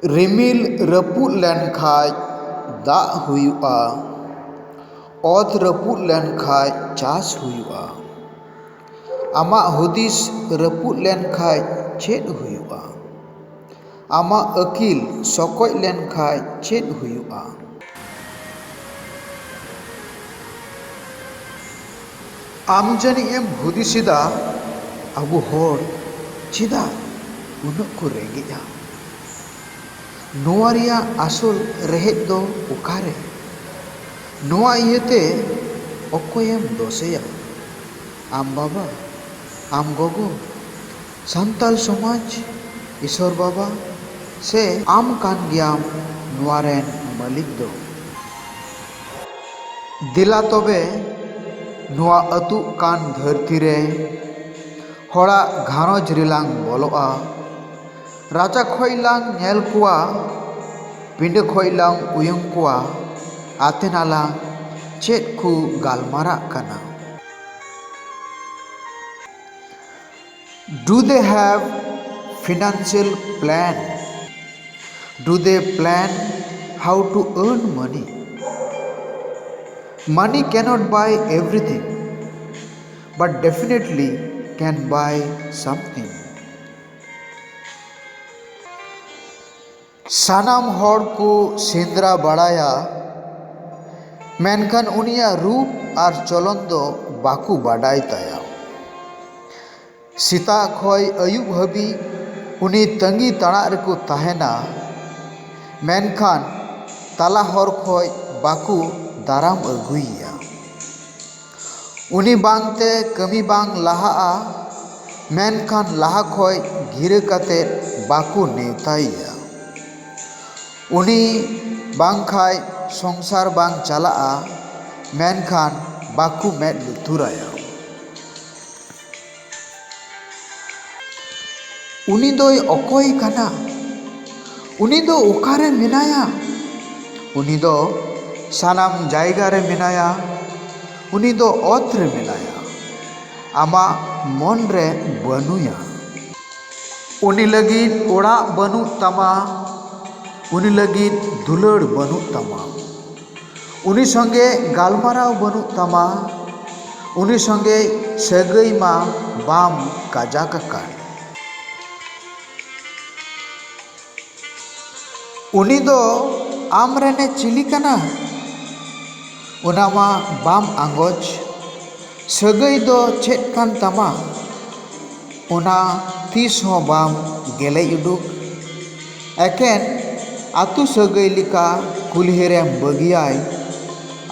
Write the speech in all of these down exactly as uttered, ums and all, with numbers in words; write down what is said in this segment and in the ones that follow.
ᱨᱤᱢᱤᱞ ᱨᱟᱹᱯᱩᱫ ᱞᱮᱱ ᱠᱷᱟᱡ ᱫᱟᱜ ᱦᱩᱭᱩᱜᱼᱟ, ᱚᱛ ᱨᱟᱹᱯᱩᱫ ᱞᱮᱱ ᱠᱷᱟᱡ ᱪᱟᱥ ᱦᱩᱭᱩᱜᱼᱟ᱾ ᱟᱢᱟᱜ ᱦᱩᱫᱤᱥ ᱨᱟᱹᱯᱩᱫ ᱞᱮᱱ ᱠᱷᱟᱡ ᱪᱮᱫ ᱦᱩᱭᱩᱜᱼᱟ? ᱟᱢᱟᱜ ᱟᱹᱠᱤᱞ ᱥᱚᱠᱚᱡ ᱞᱮᱱ ᱠᱷᱟᱡ ᱪᱮᱫ ᱦᱩᱭᱩᱜᱼᱟ? ᱟᱢ ᱡᱟᱹᱱᱤᱡ ᱮᱢ ᱦᱩᱫᱤᱥ ᱮᱫᱟ, ᱟᱵᱚ ᱦᱚᱲ ᱪᱮᱫᱟᱜ ᱩᱱᱟᱹᱜ ᱠᱚ ᱨᱮᱸᱜᱮᱡᱼᱟ? ᱱᱚᱣᱟ ᱨᱮᱭᱟᱜ ᱟᱥᱚᱞ ᱨᱮᱦᱮᱫ ᱫᱚ ᱚᱠᱟᱨᱮ? ᱱᱚᱣᱟ ᱤᱭᱟᱹᱛᱮ ᱚᱠᱚᱭᱮᱢ ᱫᱳᱥᱮᱭᱟ? ᱟᱢ ᱵᱟᱵᱟ, ᱟᱢ ᱜᱚᱜᱚ, ᱥᱟᱱᱛᱟᱞ ᱥᱚᱢᱟᱡᱽ, ᱤᱥᱚᱨ ᱵᱟᱵᱟ, ᱥᱮ ᱟᱢ ᱠᱟᱱ ᱜᱮᱭᱟᱢ ᱱᱚᱣᱟ ᱨᱮᱱ ᱢᱟᱹᱞᱤᱠ ᱫᱚ? ᱫᱮᱞᱟ ᱛᱚᱵᱮ, ᱱᱚᱣᱟ ᱟᱹᱛᱩᱜ ᱠᱟᱱ ᱫᱷᱟᱹᱨᱛᱤ ᱨᱮ ᱦᱚᱲᱟᱜ ᱜᱷᱟᱨᱚᱸᱡᱽ ᱨᱮᱞᱟᱝ ᱵᱚᱞᱚᱜᱼᱟ᱾ ᱨᱟᱪᱟ ᱠᱷᱚᱡ ᱞᱟᱝ ᱧᱮᱞ ᱠᱚᱣᱟ, ᱯᱤᱸᱰᱟᱹ ᱠᱷᱚᱡ ᱞᱟᱝ ᱩᱭᱩᱝ ᱠᱚᱣᱟ, ᱟᱛᱮᱱᱟᱞᱟᱝ ᱪᱮᱫ ᱠᱚ ᱜᱟᱞᱢᱟᱨᱟᱜ ᱠᱟᱱᱟ᱾ Do they have financial plan? Do they plan how to earn money? Money cannot buy everything, but definitely can buy something. ᱥᱟᱱᱟᱢ ᱦᱚᱲ ᱠᱚ ᱥᱮᱸᱫᱽᱨᱟ ᱵᱟᱲᱟᱭᱟ, ᱢᱮᱱᱠᱷᱟᱱ ᱩᱱᱤᱭᱟᱜ ᱨᱩᱯ ᱟᱨ ᱪᱚᱞᱚᱱ ᱫᱚ ᱵᱟᱠᱚ ᱵᱟᱰᱟᱭ ᱛᱟᱭᱟ᱾ ᱥᱮᱛᱟᱜ ᱠᱷᱚᱱ ᱟᱹᱭᱩᱵ ᱦᱟᱹᱵᱤᱡ ᱩᱱᱤ ᱛᱟᱺᱜᱤ ᱛᱟᱲᱟᱜ ᱨᱮᱠᱚ ᱛᱟᱦᱮᱱᱟ, ᱢᱮᱱᱠᱷᱟᱱ ᱛᱟᱞᱟ ᱦᱚᱨ ᱠᱷᱚᱱ ᱵᱟᱠᱚ ᱫᱟᱨᱟᱢ ᱟᱹᱜᱩᱭᱮᱭᱟ᱾ ᱩᱱᱤ ᱵᱟᱝᱛᱮ ᱠᱟᱹᱢᱤ ᱵᱟᱝ ᱞᱟᱦᱟᱜᱼᱟ, ᱢᱮᱱᱠᱷᱟᱱ ᱞᱟᱦᱟ ᱠᱷᱚᱱ ᱜᱤᱨᱟᱹ ᱠᱟᱛᱮ ᱵᱟᱠᱚ ᱱᱮᱣᱛᱟᱭᱮᱭᱟ᱾ ᱩᱱᱤ ᱵᱟᱝᱠᱷᱟᱡ ᱥᱚᱝᱥᱟᱨ ᱵᱟᱝ ᱪᱟᱞᱟᱜᱼᱟ, ᱢᱮᱱᱠᱷᱟᱱ ᱵᱟᱠᱚ ᱢᱮᱫ ᱞᱩᱛᱩᱨᱟᱭᱟ᱾ ᱩᱱᱤ ᱫᱚᱭ ᱚᱠᱚᱭ ᱠᱟᱱᱟ? ᱩᱱᱤ ᱫᱚ ᱚᱠᱟᱨᱮ ᱢᱮᱱᱟᱭᱟ? ᱩᱱᱤ ᱫᱚ ᱥᱟᱱᱟᱢ ᱡᱟᱭᱜᱟ ᱨᱮ ᱢᱮᱱᱟᱭᱟ᱾ ᱩᱱᱤ ᱫᱚ ᱚᱛ ᱨᱮ ᱢᱮᱱᱟᱭᱟ, ᱟᱢᱟᱜ ᱢᱚᱱ ᱨᱮ ᱵᱟᱹᱱᱩᱭᱟ᱾ ᱩᱱᱤ ᱞᱟᱹᱜᱤᱫ ᱚᱲᱟᱜ ᱵᱟᱹᱱᱩᱜ ᱛᱟᱢᱟ, ᱩᱱᱤ ᱞᱟᱹᱜᱤᱫ ᱫᱩᱞᱟᱹᱲ ᱵᱟᱹᱱᱩᱜ ᱛᱟᱢᱟ᱾ ᱩᱱᱤ ᱥᱚᱸᱜᱮ ᱜᱟᱞᱢᱟᱨᱟᱣ ᱵᱟᱹᱱᱩᱜ ᱛᱟᱢᱟ᱾ ᱩᱱᱤ ᱥᱚᱸᱜᱮ ᱥᱟᱹᱜᱟᱹᱭ ᱢᱟ ᱵᱟᱢ ᱠᱟᱡᱟᱠ ᱟᱠᱟᱫ᱾ ᱩᱱᱤ ᱫᱚ ᱟᱢ ᱨᱮᱱᱮ ᱪᱤᱞᱤ ᱠᱟᱱᱟ? ᱚᱱᱟ ᱢᱟ ᱵᱟᱢ ᱟᱸᱜᱚᱪ᱾ ᱥᱟᱹᱜᱟᱹᱭ ᱫᱚ ᱪᱮᱫ ᱠᱟᱱ ᱛᱟᱢᱟ? ᱚᱱᱟ ᱛᱤᱥ ᱦᱚᱸ ᱵᱟᱢ ᱜᱮᱞᱮᱡ ᱩᱰᱩᱠ᱾ ᱮᱠᱮᱱ ᱟᱹᱛᱩ ᱥᱟᱹᱜᱟᱹᱭ ᱞᱮᱠᱟ ᱠᱩᱞᱦᱤ ᱨᱮᱢ ᱵᱟᱹᱜᱤᱭᱟᱭ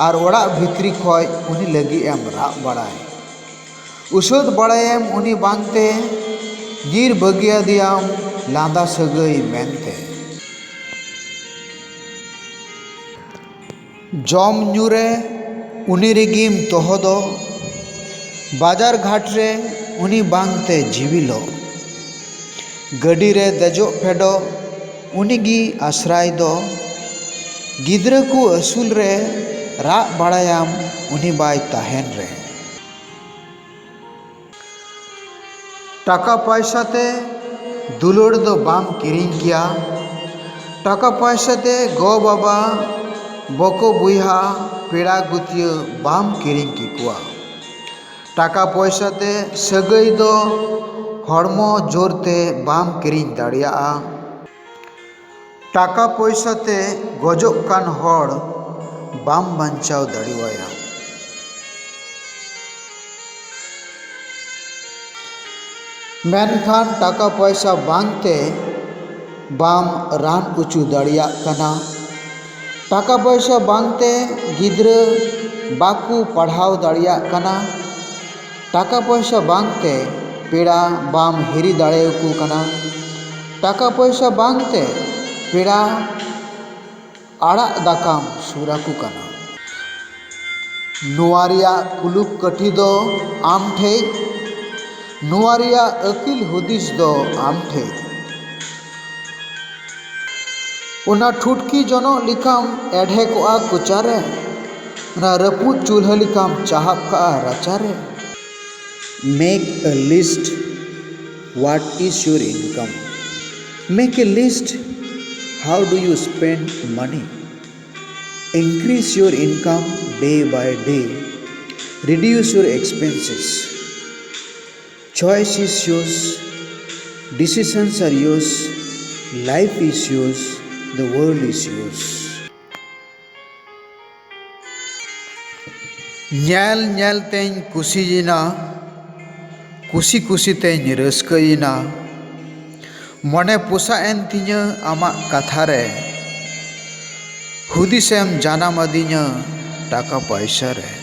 ᱟᱨ ᱚᱲᱟᱜ ᱵᱷᱤᱛᱨᱤ ᱠᱷᱚᱡ ᱩᱱᱤ ᱞᱟᱹᱜᱤᱫ ᱮᱢ ᱨᱟᱜ ᱵᱟᱲᱟᱭ᱾ ᱩᱥᱟᱹᱫ ᱵᱟᱲᱟᱭᱮᱢ ᱩᱱᱤ ᱵᱟᱝᱛᱮ, ᱧᱤᱨ ᱵᱟᱹᱜᱤᱭᱟᱫᱮᱭᱟᱢ ᱞᱟᱸᱫᱟ ᱥᱟᱹᱜᱟᱹᱭ ᱢᱮᱱᱛᱮ᱾ ᱡᱚᱢ ᱧᱩ ᱨᱮ ᱩᱱᱤ ᱨᱮᱜᱮᱢ ᱛᱚᱦᱚᱫᱚᱜ, ᱵᱟᱡᱟᱨ ᱜᱷᱟᱴ ᱨᱮ ᱩᱱᱤ ᱵᱟᱝᱛᱮ ᱡᱤᱣᱤᱞᱚᱜ, ᱜᱟᱹᱰᱤ ᱨᱮ ᱫᱮᱡᱚᱜ ᱯᱷᱮᱰᱚᱜ ᱩᱱᱤ ᱜᱮ ᱟᱥᱨᱟᱭ ᱫᱚ, ᱜᱤᱫᱽᱨᱟᱹ ᱠᱚ ᱟᱹᱥᱩᱞ ᱨᱮ ᱨᱟᱜ ᱵᱟᱲᱟᱭᱟᱢ ᱩᱱᱤ ᱵᱟᱭ ᱛᱟᱦᱮᱱ ᱨᱮ᱾ ᱴᱟᱠᱟ ᱯᱟᱭᱥᱟ ᱛᱮ ᱫᱩᱞᱟᱹᱲ ᱫᱚ ᱵᱟᱢ ᱠᱤᱨᱤᱧ ᱠᱮᱭᱟ᱾ ᱴᱟᱠᱟ ᱯᱟᱭᱥᱟ ᱛᱮ ᱜᱚ ᱵᱟᱵᱟ, ᱵᱚᱠᱚ ᱵᱚᱭᱦᱟ, ᱯᱮᱲᱟ ᱜᱩᱛᱤᱭᱟᱹ ᱵᱟᱢ ᱠᱤᱨᱤᱧ ᱠᱮᱠᱚᱣᱟ᱾ ᱴᱟᱠᱟ ᱯᱚᱭᱥᱟ ᱛᱮ ᱥᱟᱹᱜᱟᱹᱭ ᱫᱚ ᱦᱚᱲᱢᱚ ᱡᱳᱨ ᱛᱮ ᱵᱟᱢ ᱠᱤᱨᱤᱧ ᱫᱟᱲᱮᱭᱟᱜᱼᱟ᱾ ᱴᱟᱠᱟ ᱯᱚᱭᱥᱟ ᱛᱮ ᱜᱚᱡᱚᱜ ᱠᱟᱱ ᱦᱚᱲ ᱵᱟᱢ ᱵᱟᱧᱪᱟᱣ ᱫᱟᱲᱮᱣᱟᱭᱟ᱾ ᱢᱮᱱᱠᱷᱟᱱ ᱴᱟᱠᱟ ᱯᱚᱭᱥᱟ ᱵᱟᱝᱛᱮ ᱵᱟᱢ ᱨᱟᱱ ᱚᱪᱚ ᱫᱟᱲᱮᱭᱟᱜ ᱠᱟᱱᱟ᱾ ᱴᱟᱠᱟ ᱯᱚᱭᱥᱟ ᱵᱟᱝᱛᱮ ᱜᱤᱫᱽᱨᱟᱹ ᱵᱟᱠᱚ ᱯᱟᱲᱦᱟᱣ ᱫᱟᱲᱮᱭᱟᱜ ᱠᱟᱱᱟ᱾ ᱴᱟᱠᱟ ᱯᱚᱭᱥᱟ ᱵᱟᱝᱛᱮ ᱯᱮᱲᱟ ᱵᱟᱢ ᱦᱤᱨᱤ ᱫᱟᱲᱮᱭᱟᱠᱚ ᱠᱟᱱᱟ᱾ ᱴᱟᱠᱟ ᱯᱚᱭᱥᱟ ᱵᱟᱝᱛᱮ ᱯᱮᱲᱟ ᱟᱲᱟᱜ ᱫᱟᱠᱟᱢ ᱥᱩᱨ ᱟᱠᱚ ᱠᱟᱱᱟ᱾ ᱱᱚᱣᱟ ᱨᱮᱭᱟᱜ ᱠᱩᱞᱩᱯ ᱠᱟᱹᱴᱷᱤ ᱫᱚ ᱟᱢ ᱴᱷᱮᱡ, ᱱᱚᱣᱟ ᱨᱮᱭᱟᱜ ᱟᱹᱠᱤᱞ ᱦᱩᱫᱤᱥ ᱫᱚ ᱟᱢ ᱴᱷᱮᱡ᱾ ᱚᱱᱟ ᱴᱷᱩᱴᱠᱤ ᱡᱚᱱᱚᱜ ᱞᱮᱠᱟᱢ ᱮᱰᱷᱮ ᱠᱚᱜᱼᱟ ᱠᱚᱪᱟᱨᱮ, ᱚᱱᱟ ᱨᱟᱹᱯᱩᱫ ᱪᱩᱞᱦᱟᱹ ᱞᱮᱠᱟᱢ ᱪᱟᱦᱟᱵ ᱠᱟᱜᱼᱟ ᱨᱟᱪᱟᱨᱮ᱾ Make a list. What is your income? Make a list. How do you spend money? Increase your income day by day. Reduce your expenses. Choice is yours. Decisions are yours. Life is yours. The world is yours. ᱧᱮᱞ ᱧᱮᱞ ᱛᱮᱧ ᱠᱩᱥᱤᱭᱮᱱᱟ, ᱠᱩᱥᱤ ᱠᱩᱥᱤ ᱛᱮᱧ ᱨᱟᱹᱥᱠᱟᱹᱭᱮᱱᱟ᱾ ᱢᱚᱱᱮ ᱯᱚᱥᱟᱜ ᱮᱱ ᱛᱤᱧᱟᱹ ᱟᱢᱟᱜ ᱠᱟᱛᱷᱟ ᱨᱮ, ᱦᱩᱫᱤᱥᱮᱢ ᱡᱟᱱᱟᱢ ᱟᱹᱫᱤᱧᱟ ᱴᱟᱠᱟ ᱯᱚᱭᱥᱟ ᱨᱮ᱾